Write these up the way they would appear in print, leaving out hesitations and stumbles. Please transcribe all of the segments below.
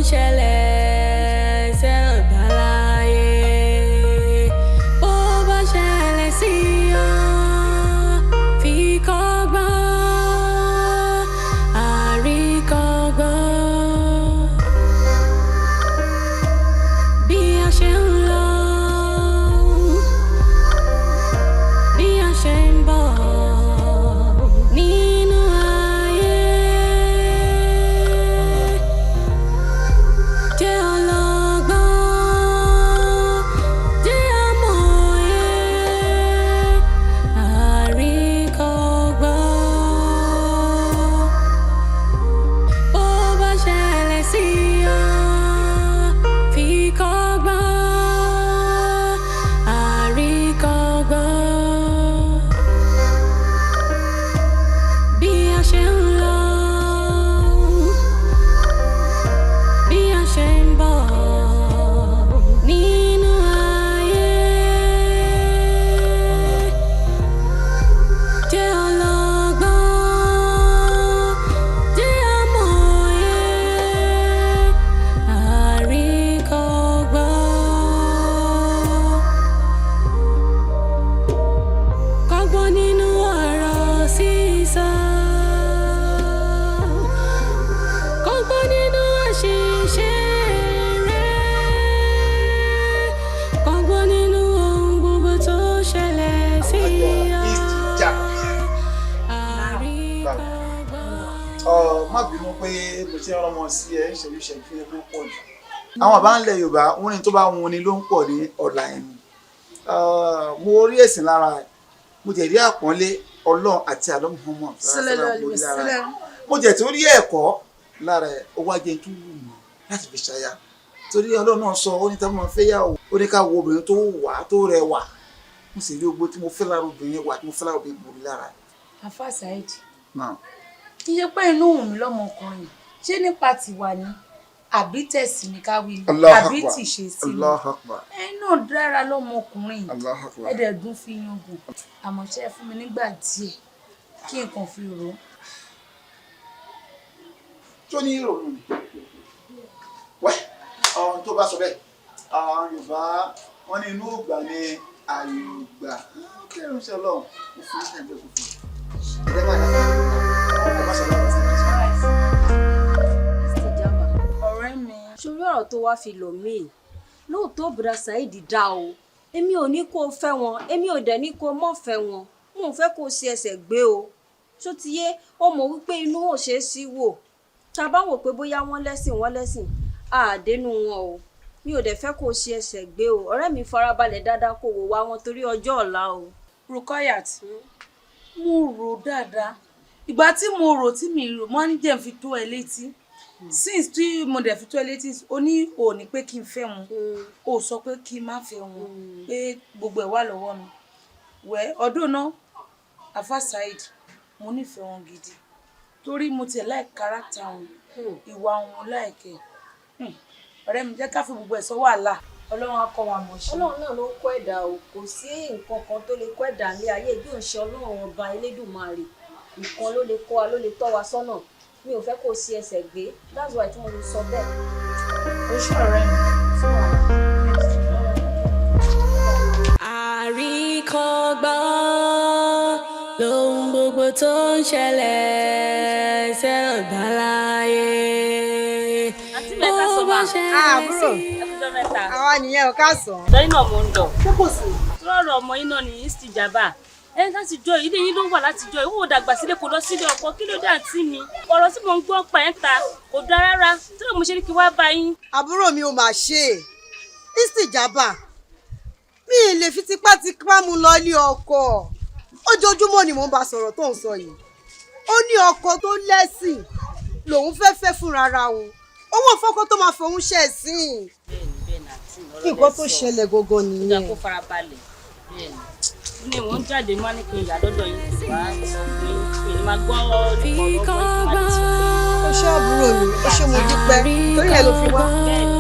ṣẹlẹ̀ sẹ́ọ̀dá láyé. Bó bá ṣẹlẹ̀ sí ọ, fi kọ́gbọ́n, àríkọ́gbọ́n. Bí a ṣe ń lọ, bí a ṣe ń bọ̀ nínú ayé. Jẹ́ ọlọ́gbọ́n, jẹ́ amòye, àríkọ́gbọ́n. Bó bá ṣẹlẹ̀ sí ọ, fi kọ́gbọ́n, àríkọ́gbọ́n. Bí a ṣe ń lọ, bí a ṣe ń bọ̀ nínú ayé. Jẹ́ ọlọ́gbọ́n, jẹ́ amòye, àríkọ́gbọ́n. Kọ́gbọ́n nínú ọ̀rọ̀ sísọ. Kọ́gbọ́n nínú àṣìṣe rẹ̀. Kọ́gbọ́n nínú ohun gbogbo tó ṣẹlẹ̀ sí ọ. Àríkọ́gbọ́n. Ọ má bínú pé mo ti ń rọmọ sí ẹ ìṣẹ́jú ìṣẹ́jú ẹ ló pọ̀ jù. Àwọn àbá ńlẹ̀ Yorùbá wọ́n ní tó bá wọn ni ló ń pọ̀ ní ọ̀la ẹnu. Mo rí ẹ̀sìn lára ẹ̀, mo jẹ̀ rí àpọ́nlé Ọlọ́run àti àlọ́ Muhammad Sallallahu alaihi wasallam. mo jẹ̀ tó rí ẹ̀kọ́ lára ẹ̀, ó wá jẹ́ tó wù mí láti fi ṣaya, torí Ọlọ́run náà sọ ó ní tá máa fẹ́ yà ó, ó ní ká wo obìnrin tó wà tó rẹwà. Mo sì rí ogbó tí mo fẹ́ lára obìnrin wà tí mo fẹ́ lára obìnrin, mo rí lára ẹ̀. Afa Saheed, Náà. Kí ṣe pé inú òun mi lọ́mọkùnrin, ṣé nípa tiwa ni àbí tẹ̀sí ni ká wí ni Allahu àbí Akbar. tìṣe sí ni? Allahu Akbar. Ẹ náà dára lọ́mọkùnrin. Allahu Akbar. Ẹ dẹ̀ dùn fi yangàn, àmọ́ ṣe é fún mi nígbà díẹ̀ kí n kàn fi rò ó. Tó ní ìrònú ni wẹ́ ọ̀hún tó bá sọ bẹ́ẹ̀, àwọn Yorùbá wọ́n ní inú ògbà ni ààyè ògbà kẹrin sí Ọlọ́run mo fún ní ẹgbẹ́ kò fún ẹgbẹ́ báyìí láti ọmọ ṣẹlẹ̀ ọ̀sẹ̀. Istijaba. Ọ̀rẹ́ mi. Sórí ọ̀rọ̀ tó wá fi lọ̀ mí yìí, lóòótọ́ Bùrà Saheed dá o, èmi ò ní kó o fẹ́ wọn, èmi ò dẹ̀ ní kó o mọ̀ fẹ́ wọn. Mo ò fẹ́ kó o ṣe ẹsẹ̀ gbé o. Tó ti yé, ó mọ̀ wípé inú ò ṣeé sí wò. Tá a bá wò pé bóyá wọ́n lẹ́sìn, wọ́n lẹ́sìn, àdénú wọn o. Mi ò dẹ̀ fẹ́ kó o ṣe ẹsẹ̀ gbé o. Ọ̀rẹ́ mi, farabalẹ̀ dáadáa kó wò wá wọn torí ọjọ́ ọ̀la o. Rukayat, mo rò dáadáa. Ìgbà tí mo rò tí mi rò, mo á ní jẹ́ n fi tó ẹ létí. Since tí mo dẹ̀ fi tó ẹ létí, o ní o ní pé kí n fẹ́ wọn, o sọ pé kí n má fẹ́ wọn, pé gbogbo ẹ̀ wà lọ́wọ́ mi. Wẹ́ ọdún náà, Afa Saheed, mo nífẹ̀ẹ́ wọn gidi torí mo tiẹ̀ like character wọn, ìwà wọn like. Ọ̀rẹ́ mi, jẹ́ ká fi gbogbo ẹ̀ sọ wàhálà, Ọlọ́run á kọ́ wa mọ̀ ṣe. Ọlọ́run náà ló ń kọ́ ẹ̀dá o. Kò sí nǹkan kan tó lè kọ́ ẹ̀dá ní ayé bí òun ṣe Ọlọ́run Ọba Elédùmarè nìkan ló lè kọ́ wa, ló lè tọ́ wa sọ́nà. Mi ò fẹ́ kó o ṣe ẹsẹ̀ gbé, that's why tí mo fi sọ bẹ́ẹ̀. O ṣé, ọ̀rẹ́ mi. Sí wàhálà. Àríkọ́gbọ́n lohun gbogbo tó ń ṣẹlẹ̀ sẹ́ọ̀dá láyé. Àǹtí mi, ẹ ká sọ Bó bá mà. ṣẹlẹ̀ Àbúrò. sí Ẹ kújọ́ mẹ́ta. Àwa nìyẹn ò, káàsán. Lẹ́yìn náà mo ń dọ̀. Ṣé kò sí? Lọ́rọ̀ ọmọ yín náà ní Istijaba. Ẹ láti jọ ilé yín ló wà láti jọ ìwọ dàgbà sílé, kò lọ sílé ọkọ. Kí ló dé, àǹtí mi? Ọ̀rọ̀ tí mò ń gbọ́ pa ẹ̀ ń ta kò dáa rárá. Tí mo ṣe ní kí wá bá yín. Àbúrò mi, ò mà ṣe é. Istijaba, mi ì lè fi tipátipá mú lọ ilé ọkọ. Ojoojúmọ́ ni mò ń bá sọ̀rọ̀ tó ń sọ yìí. Ó ní ọkọ tó lẹ́sìn lòun fẹ́ fẹ́ fúnra ra òun. Owó fọ́kọ́ tó máa fòun ṣẹ̀ sìn. Bẹ́ẹ̀ni, bẹ́ẹ̀ni, àǹtí mi, ọ̀rọ̀ Nǹkan lẹ tó sọ. ṣẹlẹ̀ gangan Ó dáa, nìyẹn. kó fara balẹ̀. Bẹ́ẹ̀ni. Ó ní mò ń jáde má ní kí n yà lọ́dọ̀ yín kí n wá sọ fún yín. Mi ní máa gbọ́ nípa ọ̀rọ̀ ọmọ yín kí n má lè sọ fún yín. Ó ṣé, àbúrò mi, ó ṣé, mo dúpẹ́. Torí ẹ̀ ló fi wá. Bẹ́ẹ̀ni.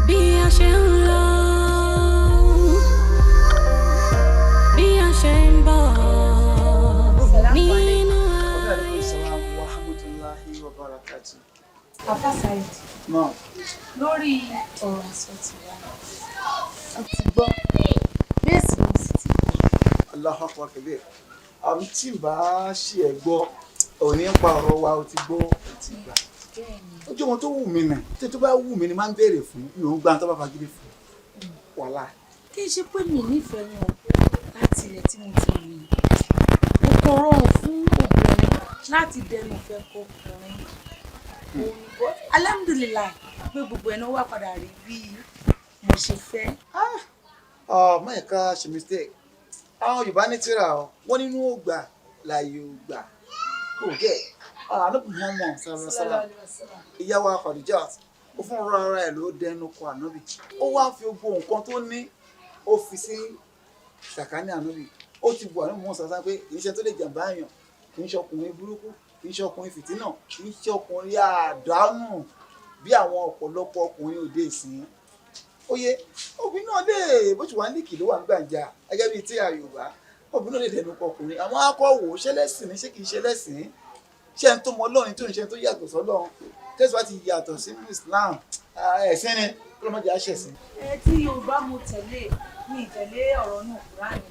Bí a ṣe ń lọ, bí a ṣe ń bọ̀ nínú Wa alaikum salam wa rahmatullahi wa barakatuh. Afa Saheed, Náà. lórí ọ̀rọ̀ àsọ tiwa, a ti gbọ́, bẹ́ẹ̀ sì ni sì ti gbọ́. Allahu akbar kabir. Àmì tí n bá ṣe ẹ gbọ́, òní ń pa ọ̀rọ̀ wa, o ti gbọ́, o ti gbà. Ojú ọmọ tó wù mí nà, tí tó bá wù mí ni máa ń béèrè fún, mi ò ń gbà tó bá fagídí fún. Wàhálà. Kí n ṣe pé mi nífẹ̀ẹ́ yín o, láti ilẹ̀ tí mo ti rìn. Ó kò rọrùn fún obìnrin láti dẹnu ìfẹ́ kọ ọkùnrin. Òun ni bọ́. Alhamdulillah pé gbogbo ẹ̀ náà wà padà rí bí mo ṣe fẹ́. Ọmọ ẹ̀ka ṣe mistake. Àwọn Yorùbá ní tíra o, wọ́n nínú ògbà láàyè ògbà. Kò gẹ̀. Ànábì Muhammad sallallahu alaihi wasallam. Ìyá wa Khadijat, ó fún ara ẹ̀ ló dẹnu kọ ànábì. Ó wá fi gbogbo nǹkan tó ní, ó fi sí sàkání ànábì. Ó ti bu ànábì Muhammad sallallahu alaihi wasallam pé kì í ṣe tó lè jàǹbá èèyàn, kì í ṣe ọkùnrin burúkú, kì í ṣe ọkùnrin fìtínà, kì í ṣe ọkùnrin àdánù bí àwọn ọ̀pọ̀lọpọ̀ ọkùnrin òde ìsìn. Oye, obìnrin náà lè bó ti wà ní kìló wà ń gbàǹjà gẹ́gẹ́ bíi tí a Yorùbá, obìnrin náà lè dẹnu kọ ọkùnrin. Àwọn akọ̀wò ṣẹlẹ́sìn ní ṣé kìí ṣẹlẹ́sìn, ṣé ẹni tó mọ Ọlọ́run tó ń ṣe tó yàtọ̀ sọ́lọ́run, tẹ́sí wá ti yàtọ̀ sínú Islam, ẹ̀sìn ni kí ló má jẹ́ àṣẹ̀sìn. Ẹ tí Yorùbá mo tẹ̀lé, mi ì tẹ̀lé ọ̀rọ̀ náà Kùránì.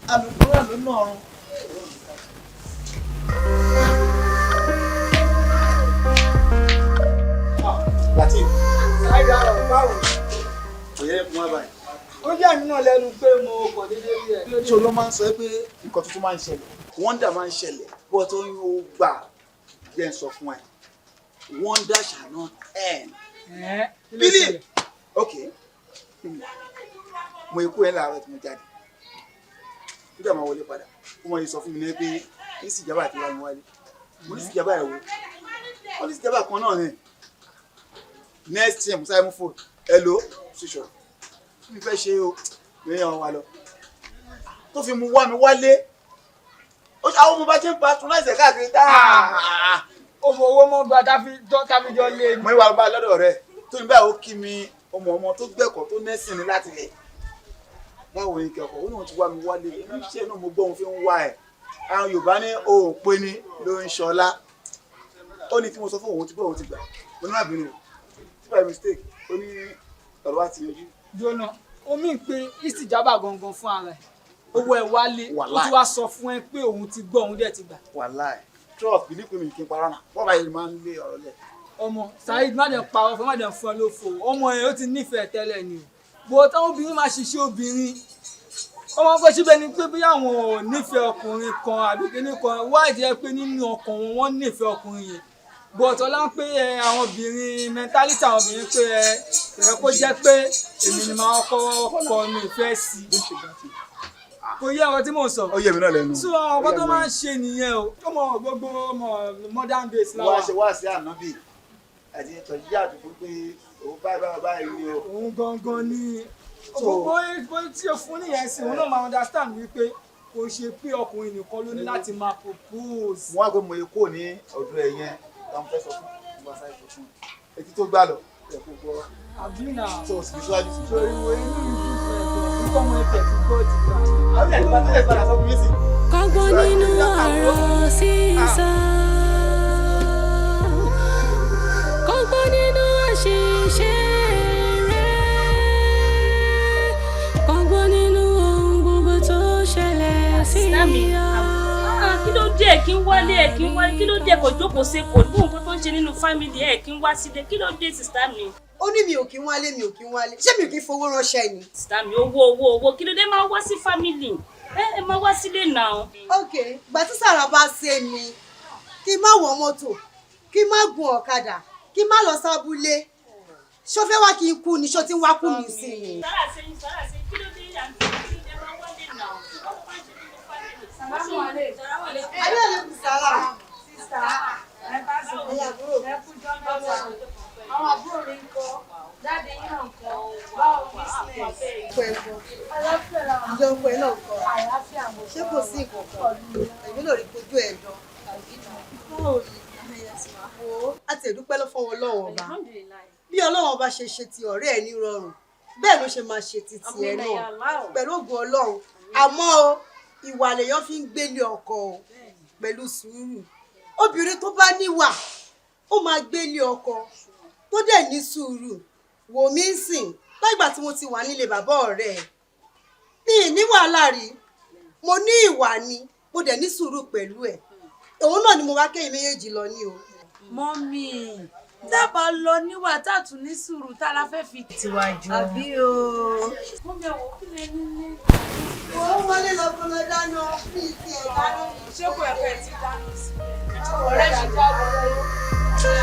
Alùpùpù ló náà rún. Latif. Saheed Arọ, báwo ni? Kò yẹ mú wa báyìí. Ó yà mí náà lẹ́nu pé mo kàn déédéé rí ẹ. Ṣé ló máa ń sọ pé nǹkan tuntun máa ń ṣẹlẹ̀? Wonder máa ń ṣẹlẹ̀. Bó tó ń yóò gbà jẹ́ ń sọ fún ẹ. Wonder shall not end. Bílí! Ok. Mo ikú ẹ láàárọ̀ tí mo jáde. Nígbà máa wọlé padà, ó mọ sọ fún mi ní pé ní ìsìjàmbá àti wá mi wálé. Mo ní ìsìjàmbá ẹ̀ wo. Ó ní ìsìjàmbá kan náà ni. Next time, musa mú phone. Hello, switch off. Mi fẹ́ ṣe o, mi yàn wá lọ. Tó fi mu wá mi wálé. Àwọn ọmọ bá ṣe ń patronize ẹ̀ káàkiri dáa. Ó fowó mọ́ gba táfi jọ lé. Mo ìwà bá lọ́dọ̀ rẹ̀ tó ní báyìí ó kí mi ọmọ ọmọ tó gbẹ̀kọ́ tó nẹ́sìn ní láti rẹ̀. Báwo ni kẹ̀kọ́? Ó ní wọ́n ti wá mi wálé. Iṣẹ́ náà mo gbọ́ òun fi ń wá ẹ̀. Àwọn Yorùbá ní òun pé ní ló ń ṣọlá. Ó ní tí mo sọ fún òun ti gbọ́ òun ti gbà. Mo ní má bínú o. Tí by mistake, ó ní ọ̀rọ̀ wa ti yanjú. Jóná, omi ń pe ìsìjàmbá gangan fún ara ẹ̀. Owó ẹ̀ wálé, ó ti wá sọ fún ẹ pé òun ti gbọ́, òun dẹ̀ ti gbà. Wàláì, trust bí nípìn mi kí n parọ́ náà. Wọ́n bá yẹn máa ń lé ọ̀rọ̀ lẹ̀. Ọmọ Saheed má dẹ̀ parọ́ fún, má dẹ̀ fún ẹ lófo. Ọmọ yẹn ó ti nífẹ̀ẹ́ tẹ́lẹ̀ ni o. Bó táwọn obìnrin máa ṣiṣẹ́ obìnrin. Ọmọ pé síbẹ̀ ni pé bí àwọn ò nífẹ̀ẹ́ ọkùnrin kan àbí kíní kan, wáìdí ẹ pé nínú ọkàn wọn wọ́n nífẹ̀ẹ́ ọkùnrin yẹn. But ọlá ń pé ẹ àwọn obìnrin mentality àwọn obìnrin pé ẹ ẹ kó jẹ́ pé èmi ni màá kọ́ kọnu ìfẹ́ sí i. Kò yé ọ̀rọ̀ tí mò ń sọ. Ó yé mi náà lẹ́nu. So àwọn ọkọ tó máa ń ṣe nìyẹn o. Ó mọ gbogbo ọmọ modern days láwa. Wá ṣe wá sí ànábì àti tọ̀jú àdúgbò pé òun báyìí báyìí báyìí ni o. Òun gangan ni gbogbo bó tí o fún nìyẹn sí, òun náà máa understand wípé kò ṣe pé ọkùnrin nìkan ló ní láti máa propose. Mo wá pé mo yẹ kúrò ní ọ̀dọ̀ ẹ̀ yẹn táwọn fẹ́ sọ fún mo bá sáré sọ fún etí tó gbà lọ ẹ̀ kó gbọ́. Àbí náà. Tó o sì fi síwájú sí. Sori wo inú mi dùn fún ẹ gan, nípa ọmọ ẹ̀fẹ̀ tí gbọ́ ti gbà. Àwọn ìyá ìgbà tẹ́lẹ̀ padà sọ fún mi sí. Kọ́gbọ́n nínú ọ̀rọ̀ sísọ. Kọ́gbọ́n nínú àṣìṣe rẹ̀. Kọ́gbọ́n nínú ohun gbogbo tó ṣẹlẹ̀ sí ọ. Kí ló dé ẹ kí ń wálé ẹ kí ń wálé, kí ló dé kò jókòó ṣe kò ní nǹkan tó ń ṣe nínú fámìlì ẹ kí ń wá sílé, kí ló dé sìstá mi? Ó ní mi ò kí ń wálé, mi ò kí ń wálé, ṣé mi ò kí ń fowó ránṣẹ́ ni? Sìstá mi, owó owó owó, kí ló dé máa wá sí fámìlì ẹ ẹ máa wá sílé náà. Ok, ìgbà tí Sàrà bá ṣe mi, kí n má wọ mọ́tò, kí n má gun ọ̀kadà, kí n má lọ sábúlé, ṣó fẹ́ wá kí n kú ni? Ṣó ti ń wá kú mi sí i? Sàrà ṣe yín, Sàrà ṣe kí ló dé àǹtí, kí ló dé máa wálé náà? Salamu alaikum. Adé lè kù Sàrà. Sista, ẹ bá sọ. Ẹ kú jọ́ mẹ́ta. Àwọn àbúrò mi ń kọ́. Dáàdi yín náà ń kọ́. Báwo business? Ọkọ ẹ̀ kọ́. Àlàáfíà làwọn. Ìjọ ọkọ ẹ̀ náà kọ́. Àlàáfíà mo. Ṣé kò sí ìkọ̀kọ̀? Èmi náà rí kojú ẹ̀ dán. Báwo ni? Wo, a ti dúpẹ́ lọ́wọ́ Ọlọ́run ọba. Bí Ọlọ́run ọba ṣe ṣe ti ọ̀rẹ́ ẹ̀ ní rọrùn, bẹ́ẹ̀ ló ṣe máa ṣe ti tiẹ̀ náà pẹ̀lú ògùn Ọlọ́run. Àmọ́ o, ìwà lèèyàn fi ń gbélé ọkọ o, pẹ̀lú sùúrù. Obìnrin tó bá níwà ó máa gbélé ọkọ tó dẹ̀ ní sùúrù. Wò mí ń sìn láìgbà tí mo ti wà nílé bàbá ọ̀rẹ́ ẹ̀, mi ì ní wàhálà rí. Mo ní ìwà ni, mo dẹ̀ ní sùúrù pẹ̀lú ẹ̀. Òun náà ni mo wá kẹ́yìn méjèèjì lọ ní o. Mummy, dábàá lọ níwà tá a tún ní sùúrù tá a la fẹ́ fi tiwa jọ. Àbí o. Mummy, ẹ̀wọ̀n kí lè nílé. Mo ń wọlé lọ fún lọ dáná bí ti ẹ̀ dáná. Ṣé kò ẹ̀kọ́ ẹ̀ ti dáná sí? Ọ̀rẹ́ mi jáwọ́.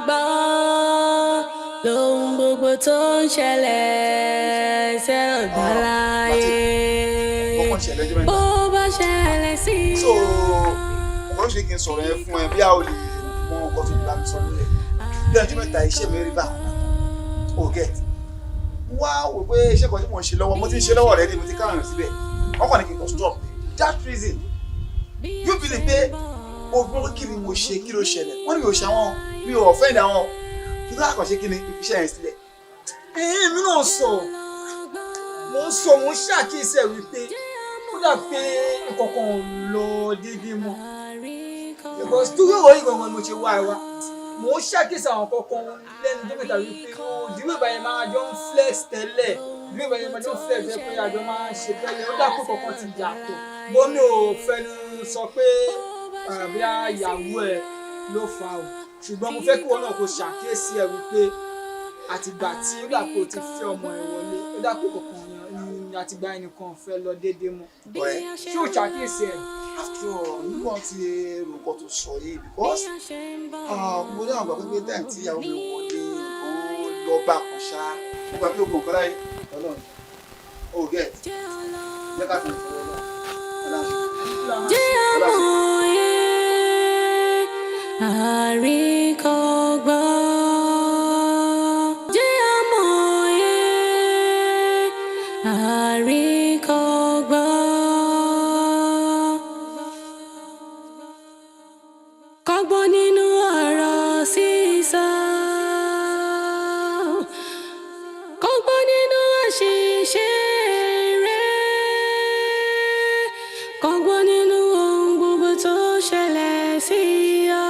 Àríkọ́gbọ́n lohun gbogbo tó ń ṣẹlẹ̀ ṣe ọ̀gbáláyé. Bó bá ṣẹlẹ̀ sí So ọ̀rọ̀ ṣe kí n sọ̀rọ̀ yẹn fún ẹ bí a ò lè mọ nǹkan tó bá mi sọ lórí ẹ̀. Bí ọjọ́ mẹ́ta iṣẹ́ mi rí bá o get wá wò pé iṣẹ́ kan tí mò ń ṣe lọ́wọ́, mo ti ń ṣe lọ́wọ́ rẹ̀ ni mo ti káwọn síbẹ̀, wọ́n kàn ní kí n kàn stop. That reason you believe pé o gbọ́ kí ni mo ṣe, kí ló ṣẹlẹ̀? Wọ́n ní mi ò ṣe àwọn, mi ò offend àwọn, kí ló àkànṣe, kí ni iṣẹ́ yẹn sílẹ̀. Èmi náà sọ, mo ń sọ, mo ń ṣàkíyèsí ẹ wípé ó dà pé nǹkankan ò lọ déédéé mọ́, because torí ọ̀rọ̀ yìí gangan ni mo ṣe wá ẹ wá. Mo ń ṣàkíyèsí àwọn kankan lẹ́nu tó mẹ́ta wípé ó ìdíwé ìbáyẹn máa jọ ń flex tẹ́lẹ̀, ìdíwé ìbáyẹn máa jọ ń flex tẹ́lẹ̀ pé àjọ máa ń ṣe tẹ́lẹ̀. Ó dà pé kankan ti yàtọ̀ bó. Mi ò fẹnu sọ pé bóyá ìyàwó ẹ ló fà o, ṣùgbọ́n mo fẹ́ kí wọn náà kó ṣàkíyèsí ẹ wípé àtìgbà tí ó dà pé o ti fẹ́ ọmọ ẹ wọlé, ó dà pé kankan ní àtìgbà ẹnìkan fẹ́ lọ déédéé mọ́. Ọ̀rẹ́. Ṣé o ṣàkíyèsí ẹ? After all, nígbà tí èrò nǹkan tó sọ yìí, because mo ní àwọn àgbà pé time tí ìyàwó mi wọlé, nǹkan lọ bá kan ṣá. Mo gbà pé ogun nǹkan láyé Ọlọ́run o get jẹ́ ká fi ìfọwọ́ lọ. Jẹ́ àmọ̀ye àríkọ́gbọ́n. Jẹ́ àmọ̀ye àríkọ́gbọ́n. Kọ́gbọ́n nínú ọ̀rọ̀ sísọ. Kọ́gbọ́n nínú àṣìṣe rẹ̀. Kọ́gbọ́n nínú ohun gbogbo tó ṣẹlẹ̀ sí ọ.